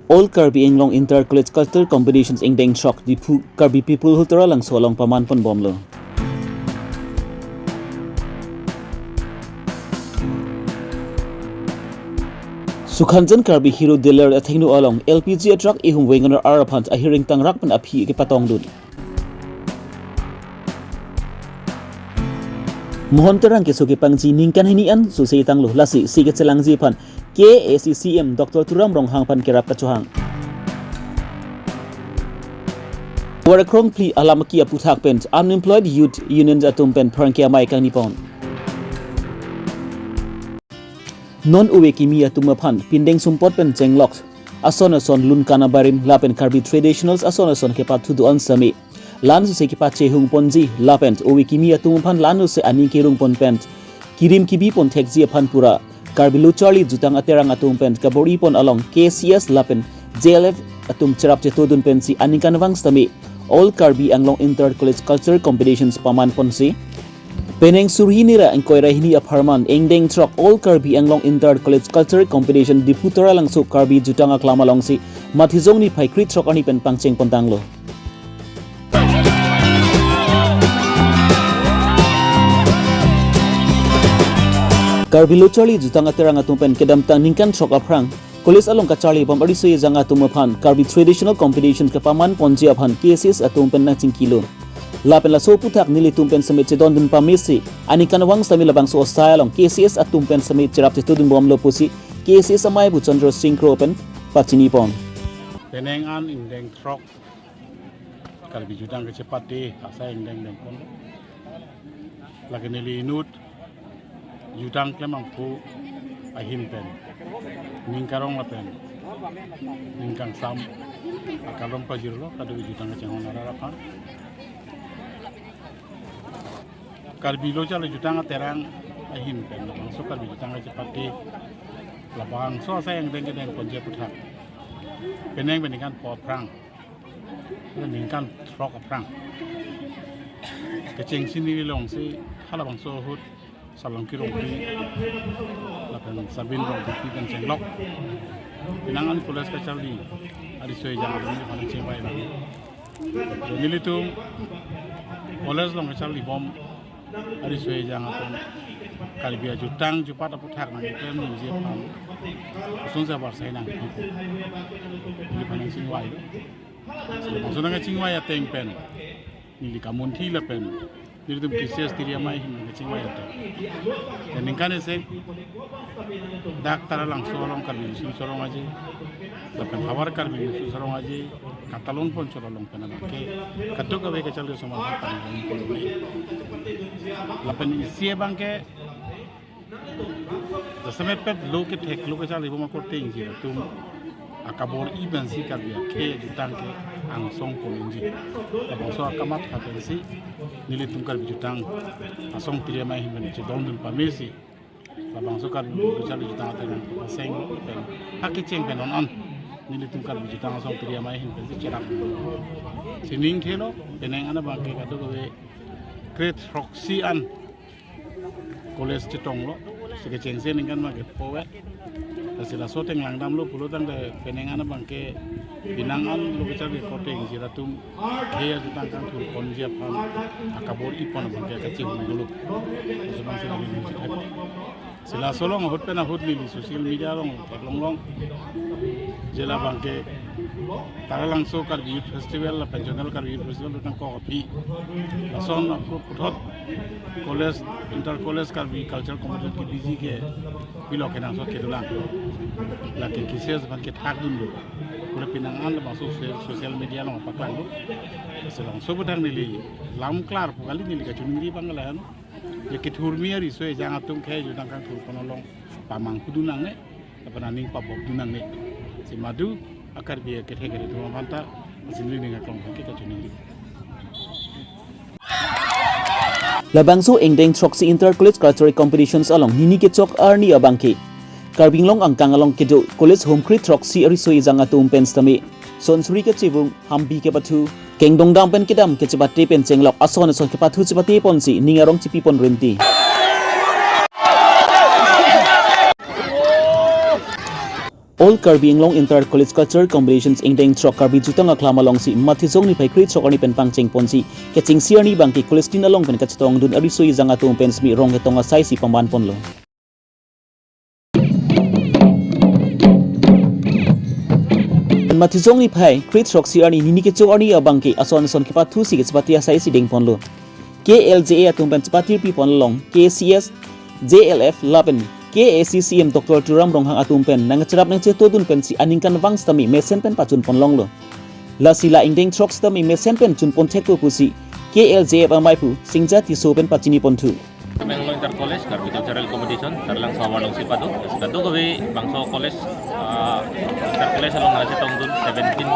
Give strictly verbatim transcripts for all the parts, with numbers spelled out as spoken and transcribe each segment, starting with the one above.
All Karbi Anglong Inter College Culture Competitions ingdeng throk Diphu Karbi Peoplehood Taralangso along paman ponbomlo. Sukhanjan Karbi Hero Dealer athengno along L P G a truck ihum WagonR aphan ahir ingtangrak pen aphi kepatongdun. Mohon Terang keso kepangji ningkan hini an sose tanglo, lasi si kechelangji aphan K A A C C M Doctor Tuliram Ronghang aphan kerap kachohang. Tovar krongphli alam aki aputhak pen Unemployed Youth Union atum pen pherangke amei kangni pon. Non ove kimi atum aphan pindeng sumpot pen chenglok ason ason lun kana barim lapen Karbi traditionals ason ason kepathu do-an sitame lan sose kepachehung ponji lapen ove kimi atum aphan lan sose aning kerung pon pen kirim kibi pon thekji aphan pura Karbi Lo Charli Jutang Aterang atum pen kabor-i pon along K C S lapen J L F atum cherap chetodun pensi aningkanvang sitame All Karbi Anglong Inter College Culture Competitions paman ponsi penang suri hini ra ingkoi ra hini apharman ingdeng throk All Karbi Anglong Inter College Culture Competition Diphu Taralangso Karbi Jutang Aklam alongsi Matijong niphai kre throk arni pen pangcheng pontanglo. Karbi Lo Charli Jutang Aterang atum pen kedamtang ningkan throk aphrang College along kacharli bom ariso ejang atum aphan Karbi Traditional Competition kepaman ponji aphan K C S atum pen nangchingkilo. Lapen laso aputhak nelitum pen sitame chedondun pamesi aningkanvang sitame labangso asai along K C S atum pen sitame cherap chetodun bomlo pusi K C S amei Bhuchandra Singh Kro pen pachini pon. Penang an ingdeng throk Karbi Jutang kachepate asai ingdeng dengpon. Lake neli inut Jutang Klemangphu ahin pen ning karong lapen ning kangsam akalong pajirlo kadokave Jutang kachinghon arat aphan. Karbi Lo Charli Jutang Aterang ahin pen labangso Karbi Jutang kachepate labangso asai ingdeng kedengponji aputhak penang pen ningkan pho aphrang, ningkan throk aphrang kechengsi neli longsi halabangso ahut Salongki Rongpi lapen Sabin Rongpi pen chenglok penang an college kacharli ariso ejang atum aphan chingvai lang. Nelitum college along kacharli bom ariso ejang atum Karbi ajutang jupat aputhak nangklem nangji aphan ason sa barsai nang neli aphan nangchingvai. Laso nangchingvai ateng pen neli kamunthi lapen nelitum K C S tiri amei ahin nangchingvai ateng. Dan ningkan isi dak Taralangso along Karbi Riso Nimso Rong Aje lapen havar Karbi Riso Nimso Rong Aje katalon ponchot along pen abangke kadokave kacharli osomar aphan pangpon. Lapen isi abangke jasemet pet lo kethek lo kacharli bom akorte ingjir atum akabor-i pensi Karbi akhei ajutang ke angsong pon ingjir. Labangso akamatha pensi nelitum Karbi Jutang Asong tiri amei ahin pen chedondun pamesi labangso Karbi Lo Charli Jutang Aterang aseng pen akecheng pen non an nelitum Karbi Jutang Asong tiri amei ahin pensi cherap. Si ning thelo penang an abangke kadokave grade throksi an college chetonglo, si kechengsi ningkan ma kepho ve. Lasi laso ateng langdamlo pulo tangte penang an abangke penang an lo kacharli akorte ingjir atum akhei ajutang kangthur ponji aphan akabor-i pon abangke kachingdunlo. Laso abangsi neli ningje thek. Si laso along ahut pen ahut neli social media along theklong long. Je labangke Taralangso Karbi Youth Festival lapen Zonal Karbi Youth Festival nangkok aphi lason ako puthot college, inter college Karbi cultural competition kebiji ke pilo kenangsot kedolang. Lake K C S aphan kethakdunlo. Pura penang an labangso social media along paklanglo. Lasi labangso aphuthak neli lam klar pu kali, neli kachiningri abang laheno. Ya kethurmi ariso ejang atum akhei ajutang kangthur pon along pamanghu dun nangne, lapen aning pabok dun nangne. Si madu a-Karbi akethe kere atum aphanta asin ning aklong ke kachiningri. Labangso ingdeng throksi Inter College Cultural Competitions along nini kechok arni abangke Karbi Anglong angkang along kedo college home kre throksi ariso ejang atum pen sitame sonsuri kachevung, hambi kepathu, kengdongdam pen kedam kachepate pen chenglok ason ason kepathu chepate ponsi ning arong chipi pon rinti. All Karbi Anglong Inter College Cultural Competitions ingdeng throk Karbi Jutang Aklam alongsi Matijong niphai kre throk arni pen pangcheng ponsi kechengsi arni abangke college tin along pen kachetongdun ariso ejang atum pen simi rong ketong asai si paman ponlo. Matijong niphai kre throksi arni nini kecho arni abangke ason ason kepathusi kechepate asai si deng ponlo. K L J A atum pen chepatirpi pon along K C S, J L F lapen K A C C M Doctor Tuliram Ronghang atum pen nangcherap nangchetodun pensi aningkanvang sitame mesen pen pachun pon longlo. Lasi la ingdeng throk sitame mesen pen chun pon thekpo pusi K L J F amaiphu Singja Tisso pen pachini ponthu. Karbi Anglong Inter College, Karbi Cultural Competition, Taralangso avar alongsi pado. Kadokave bangso college, ah, Inter College along nangchetongdun seventeen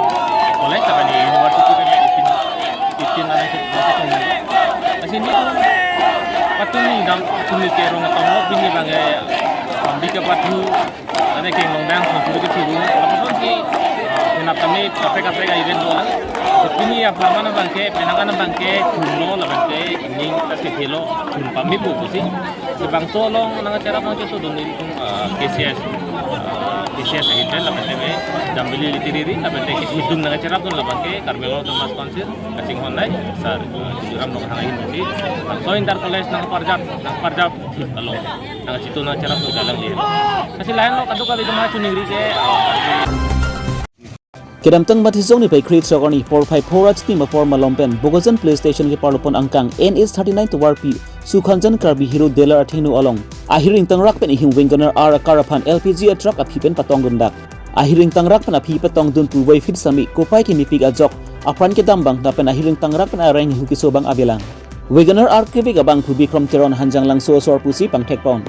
college, lapen university pen eighteen, eighteen nangchetongdun. Lasi nelitum patumi dam, patumi ke rong tonglo pini abangke, ah, pambika pathu, ane keng longdang sonsuri kechiri. Lapuson si, ah, penap kami kaprek kaprek a-event dolang. Pini apharman abangke, penang an abangke, chunlo, labangke, ning, kathethelo, chun pamipo pusi. Labangso along nangcherap nangchetodun nelitum, ah, K C S, ah, K C S ahin pen, lapen te me, Jambili Literary, lapen te kithedung nangcherapdun labangke, Karbi Anglong Autonomous Council, kachinghon nai, Sir, ah, Tuliram Ronghang ahin pusi. Labangso Inter College nangparjap, nangparjap, along. Nangchetu nangcherap tu jalan dia. Lasi lahenlo kadokave atum chuningri ke. Kedamtang Matijong niphai kre throk arni porphai phor achiti apor malom pen Bokajan Police Station keparlo pon angkang N H thirty-nine tovarpi Sukhanjan Karbi Hero Dealer athengno along ahir ingtangrak pen ihum WagonR akar aphan L P G atruck aphi pen patongdundak. Ahir ingtangrak pen aphi patongdun pu vaifit sitame kopai kemepik ajok apran kedam abang lapen ahir ingtangrak pen areng ihu keso abang avelang. WagonR kevek abangphu Bikram Teron Hanjanglangso asor pusi pangthek pon.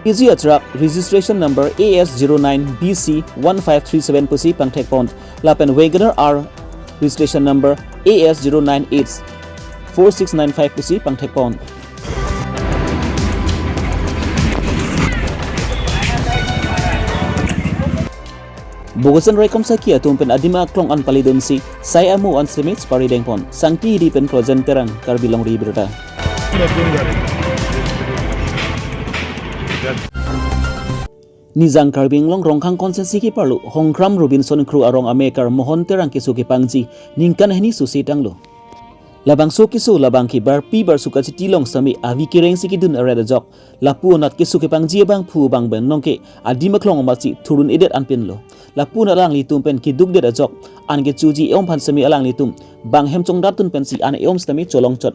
L P G atruck registration number A S zero nine B C one five three seven pusi pangthek pon. Lapen WagonR registration number A S zero nine eight four six nine five pusi pangthek pon. Bokajan raikom saki atum pen adim aklong an palidunsi sai amo an simi chepari dengpon. Sangti Hidi pen Projen Terang, Karbi Longri Abirta. Nijang Karbi Anglong Rongkhang constituency keparlo Hongkram Robinson Kro arong amekar Mohon Terang keso kepangji ningkan hini susi tanglo. Labangso keso labangke barpi barsu kachiti long sitame avi kereng si kedun aret ajok. Lapu anat keso kepangji abangphu abang pen nonke adim aklong amatsi thurun-edet anpinlo. Lapu anat alanglitum pen kedukdet ajok an kechoji e-om aphan sitame alanglitum bang hem chongdapdun pensi an e-om sitame cholongchot.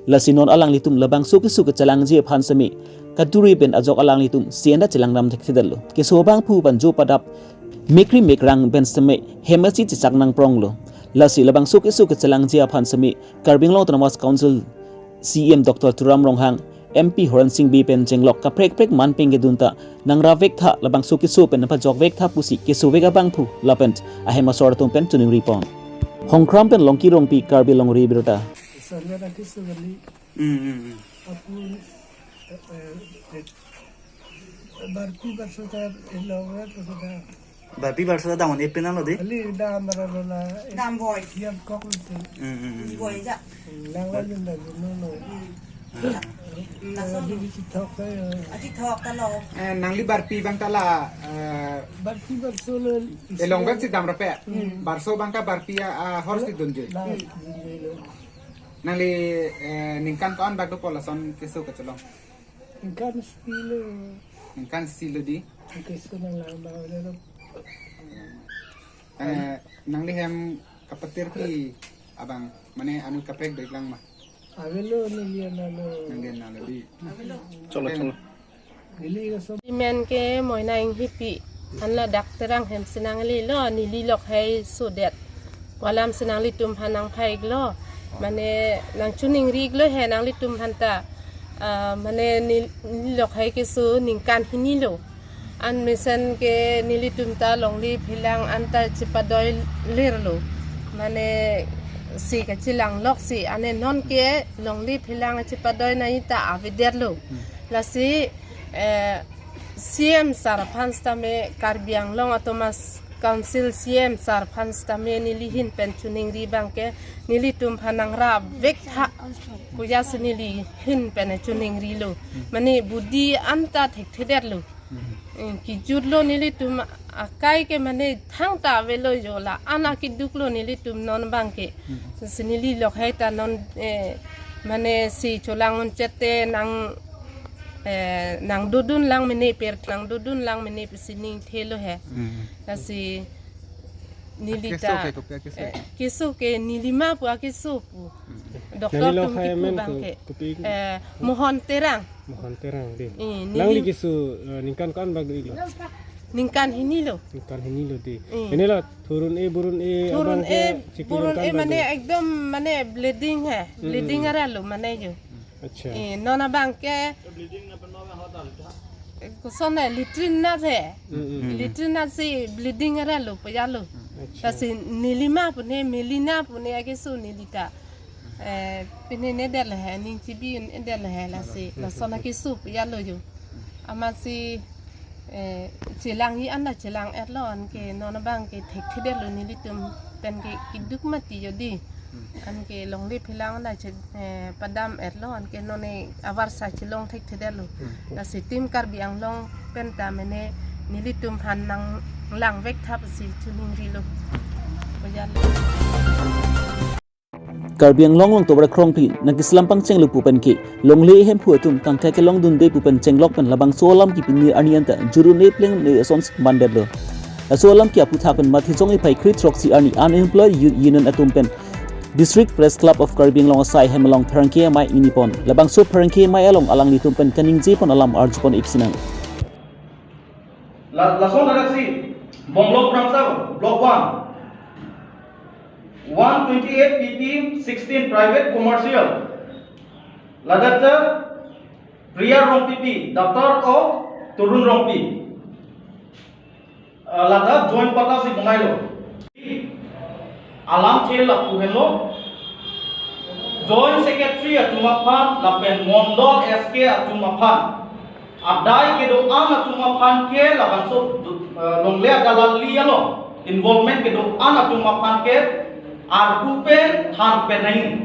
Lasi non alanglitum labangso keso kechelangji aphan sitame kaduri pen ajok alanglitum si enda chelangdam thekthedetlo. Keso abangphu pen jo padap mekri mekrang pen sitame hem asi chechak nangpronglo. Lasi labangso keso kechelangji aphan sitame Karbi Anglong Autonomous Council C E M Doctor Tuliram Ronghang, M P Horensing Bey pen chenglok kaprek prek manpeng kedun ta nangravek tha, labangso keso pen nangpajokvek tha pusi kesovek abangphu lapen ahem asor atum pen choningri pon. Hongkram pen Longki Rongpi, Karbi Longri Abirta. Sarga rakhi sugandi. Hmm, hmm, hmm. Apun, eh, eh, eh, barpi barsu ta, eh, lower, eh, barpi barsu ta dam-un-e penang lo di? Ali dam bara lola, eh, dam boi. Yam kok lo si. Hmm, hmm, hmm. Boi ja. Nang la jin da jin lo lo. Hmm. Hmm. Nang la jin chithok ta yo. Ah, chithok ta lo. Eh, nangli barpi abang ta la, eh, barpi barsu lo. Eh, longvek si dam rape. Hmm. Barsu abang ta barpi a, a, hor si dunji. La, hmm, dunji lo. Nangli, eh, ningkan ko-an bak dopo lason keso kachelong? Ningkan isi lo. Ningkan isi lo di? Keso nang lang bang lo. Eh, nangli hem kapatirpi abang, mane anu kaprek doik lang ma? Avelo neli analo. Nangli analo di? Cholo, cholo. Neli keso. Imen ke Moina Inghipi, anla dak Terang hem si nanglelo, neli lokhei sodet. Pu alam si nanglitum aphan nangphaiklo. Mane nangchoningri-iklo he nanglitum aphan ta. Ah, mane nel-, neli lokhei keso ningkan hini lo. An mesen ke nelitum ta longle phelang anta chepadoi lir lo. Mane si kachelang lok si ane non ke longle phelang chepadoi nai ta avedet lo. Hmm. Lasi, eh, C M sir aphan sitame, Karbi Anglong Autonomous Council C M sir aphan sitame neli ahin pen choningri abangke nelitum aphan nangravek tha. Pu ja si neli ahin pen choningrilo. Mane budi anta thekthedet lo. Eh, kejut lo nelitum akai ke mane thangta avelo jo, la-an akeduk lo nelitum non abang ke. Si neli lokhai ta non, eh, mane si cholang un chete nang, eh, nang dodun lang mene per, nang dodun lang mene pesi ning thelo he. Lasi neli ta, keso ke, kopi akeso? Eh, keso ke neli ma pu akeso pu. Doktor atum kipu abang ke. Kopi? Eh, Mohon Terang. Mohon Terang dei. Eh, neli. Nangli keso, eh, ningkan ko-an bak dei lo? Ningkan hini lo. Ningkan hini lo dei. Eh. Ini lo thurun-e burun-e, thurun-e burun-e mane ekdom mane bleeding he. Bleeding aralo mane jo. Acha. Eh, non abang ke koson he, latrine nat he. Latrine nat si bleeding aralo pejalo. Acha. Lasi neli ma pune, Melina pune akeso neli ta. Eh, pine ne det le he, ning chibi un det le he, lasi lason akeso pejalo jo. Amatsi, eh, chelang-i an ta chelang-et lo, anke non abang ke thekthedetlo nelitum pen ke keduk mati jo dei. Anke longle phelang an ta che, eh, padam-et lo, anke non ne avarsa chelong thekthedetlo. Lasi Team Karbi Anglong pen ta mene nelitum aphan nang langvek tha pusi choningrilo. Pejalo. Karbi Anglong along tovar krongpi nangkislam pangchenglo pu pen ke longle hemphu atum kangthek kelongdunde pu pen chenglok pen labangso alam ke pini arni anta jurune pleng ne asonsi mandetlo. Laso alam ke aphuthak pen Matijong niphai kre-throksi arni Unemployed Youth Union atum pen District Press Club of Karbi Anglong asai hem along pherangke amei ingni pon. Labangso pherangke amei along alanglitum pen kaningje pon alam arjupon ipsinang. La, lason hadak si, Bonglok Ramsar, Block one, one twenty-eight P P sixteen Private Commercial, ladak ta Priya Rongpipi, daughter of Torun Rongpi. Ah, ladak joint patta si bonai lo. Alamthe lapu henlo, Joint Secretary atum aphan lapen Mondol S K atum aphan, adai kedo-an atum aphan ke labangso, eh, longle adalali along involvement kedo-an atum aphan ke arpu pen than pen nangji,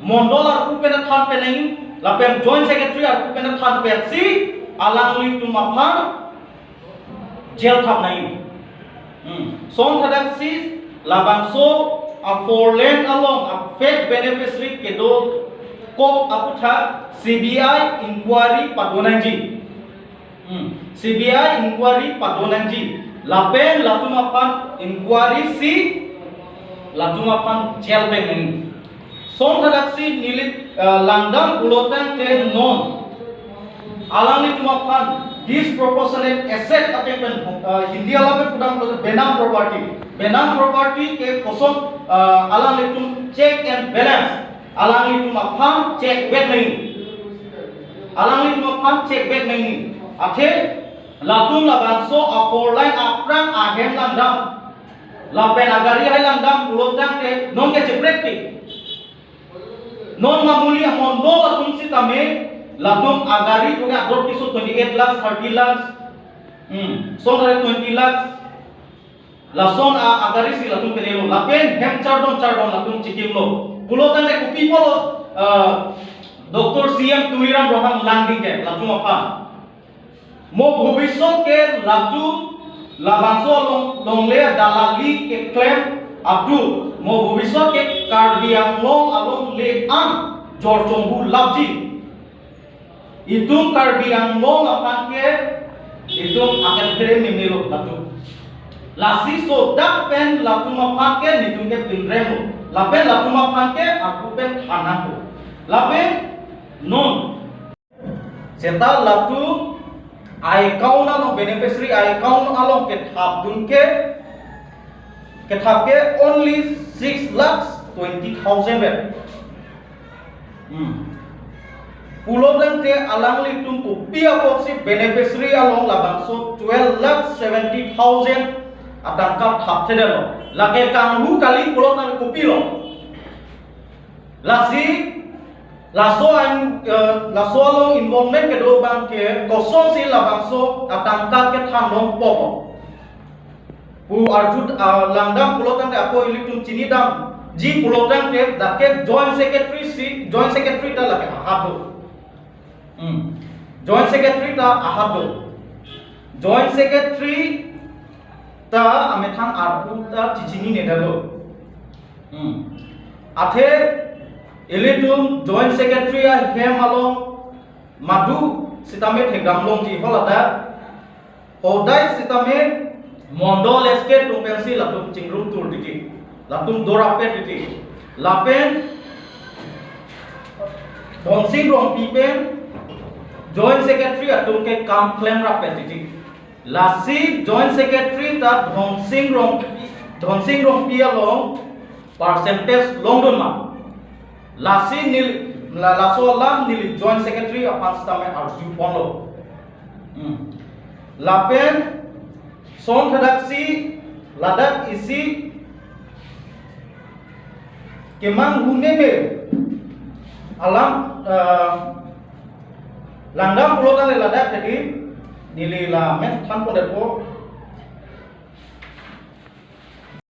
Mondol arpu pen than pen nangji, lapen Joint Secretary arpu pen than pen si alanglitum aphan jail thap nangji. Hmm. Lason hadak si labangso a four lane along a fake beneficiary kedokok aphuthak C B I inquiry pado nangji. Hmm. C B I inquiry pado nangji. Lapen latum aphan inquiry si latum aphan jail pen nangji. Lason hadak si neli, eh, langdam pulotangte non alanglitum aphan disproportionate asset ateng pen, eh, Hindi alam pen pudam pulote benam property. Benam property ke koson, eh, alanglitum check and balance. Alanglitum aphan check back nangji. Alanglitum aphan check back nangji. Athe latum labangso a four lane aphrang ahem langdam, lapen agari hai langdam pulotangte non ke cheprekpik. Non mamuli amondol atum sitame latum agari puke ador keso twenty-eight lakhs, thirty lakhs. Hmm, lason twenty lakhs. Lason a, agari si latum kenelo. Lapen hem chardom chardom latum chikimlo. Pulotangte kopi pulo, ah, Doctor C M Tuliram Ronghang langding ke latum aphan. Mo bhobishyot ke latum labangso long, longle dalali keklem atum, mo bhobishyot ke Karbi Anglong along le-an jor chonghu lapji. Itum Karbi Anglong aphan ke itum akan kere mimilo latum. Lasi sodak pen latum aphan ke nitum ke pinremlo. Lapen latum aphan ke arpu pen than nangpo. Lapen non seta latum account along, beneficiary account along kethapdun ke, kethap ke only six lakhs twenty thousand vet. Hmm. Pulotangte alanglitum kopi apotsi beneficiary along labangso twelve lakh seventy thousand atangka thapthedetlo. Lake kanghu kali pulotangte kopilo. Lasi laso an, eh, laso along involvement kedo abang ke kosonsi labangso atangka kethan longpo pu arju, ah, langdam pulotangte ako ilitum chinidamji pulotangte dak ke Joint Secretary si, Joint Secretary ta lake ahat do. Hmm. Joint Secretary ta ahat do. Joint Secretary ta amethang arpu ta chechinine detlo. Hmm. Athe ilitum Joint Secretary ahem along madu sitame thekdam longji, haladak hodai sitame Mondol S K atum pensi latum chingrum tur titi, latum dorap pet titi. Lapen Dhonsing Rongpi pen Joint Secretary atum ke kam klem rap pet titi. Lasi Joint Secretary ta Dhonsing Rongpi, Dhonsing Rongpi along percentage longdun ma. Lasi neli, la, laso alam neli Joint Secretary aphan sitame arju ponlo. Hmm. Lapen son thadaksi ladak isi kemang huneme alam, eh, langdam pulo tangte ladak tadi neli la met than pondepo.